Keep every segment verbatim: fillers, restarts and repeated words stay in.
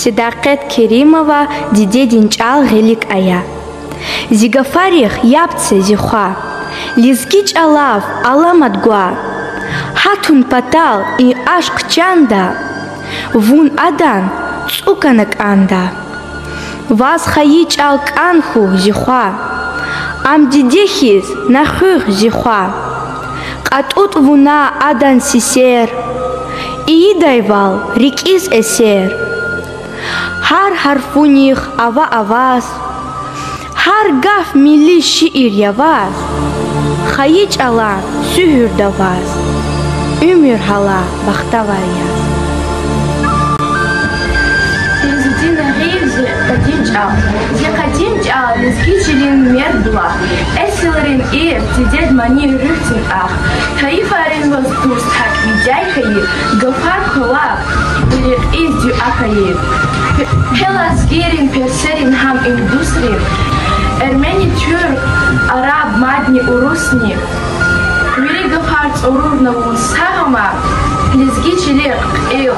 Седакъет Керимова. Дидедин чӀал гъилик ая. Зи гафарихъ яб це, зи хва, лезги чӀалав аламат гва. Гьатун патал и ашкъ чанда, вун адан цӀукана кӀанда. Ваз хайи чӀал кӀан хьухь, зи хва, ам диде хьиз на хуьх, зи хва. КьатӀутӀ вуна адан сесер, ийидайвал рикӀиз эсер. Гьар гьарфунихъ ава аваз, гьар гаф милли шиир я ваз, хайи чӀалан суьгьуьрда ваз, уьмуьр гьала бахтавар яз. Изидин Нагъиев. Зи къадим чӀал. Зи къадим чӀал, лезги чилин мерд булах, эсилрин ирс, дидед мани, руьгьдин ах. Кайифарин ваз дуст гьакӀ мидяй хьайи, гафар квалах, рекьиз дуьа хьайи. Пе-, пелазгийрин, персерин, гьам индусрин, эрмени, туьрк, араб, мадни урусни. Вири гафар цӀурурна вун сагъ ама, лезги чилин кьил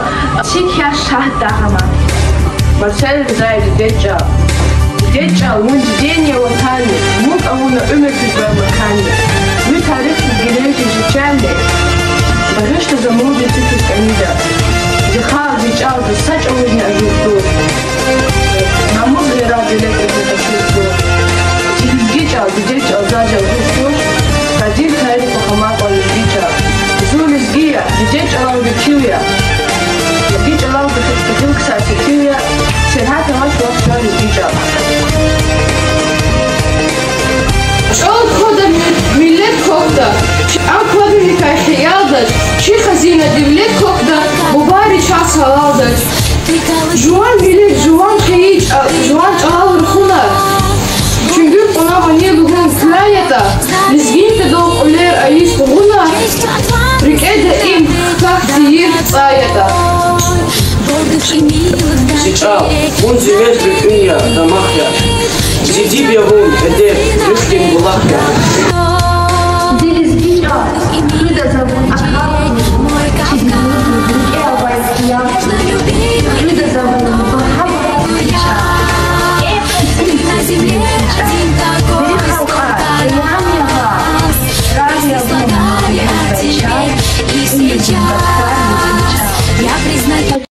чиг я Шагьдагъ ама. Марсель Ризаев. Дидед чӀал. Дидед чӀал, вун дидейни я, ватанни, вун авуна уьмуьрдиз ван маканни. Ви тарихдиз гилерин жичерни багъишда за мурди цуькиз кӀанида. Зи халкь, зи чӀал, зи са чӀавузни ажуз туш. Намус гъейрат, зи лекьиди къачуз туш. Чи лезги чӀал, дидед чӀал заз я гуж туш. Къадим тарих ва хамакьвал лезги чӀал. Зун лезги я, дидед чӀалан векил я. Лезги чӀалан векил ксар секил я. Сергьят авач вахъ чан лезги чӀал. ЧӀал квада, ми-, миллет квахьда, ам квадриникай хиялдач, чи хазина, девлет квахьда, бубайри чаз гьалалдач. Жуван миллет, жуван хайи чӀа-, жуван чӀалал рахуна, чуьнгуьр кьуна ванер лугьун куьлай ятӀа, лезгинкадал кьуьлер ийиз къугъуна, рикӀе даим хкахь тийир цӀай ятӀа. Зи чӀал, вун зи мез, руьгьдин я, дамах я. Зи диб я вун, эдеб, руьгьдин булах я.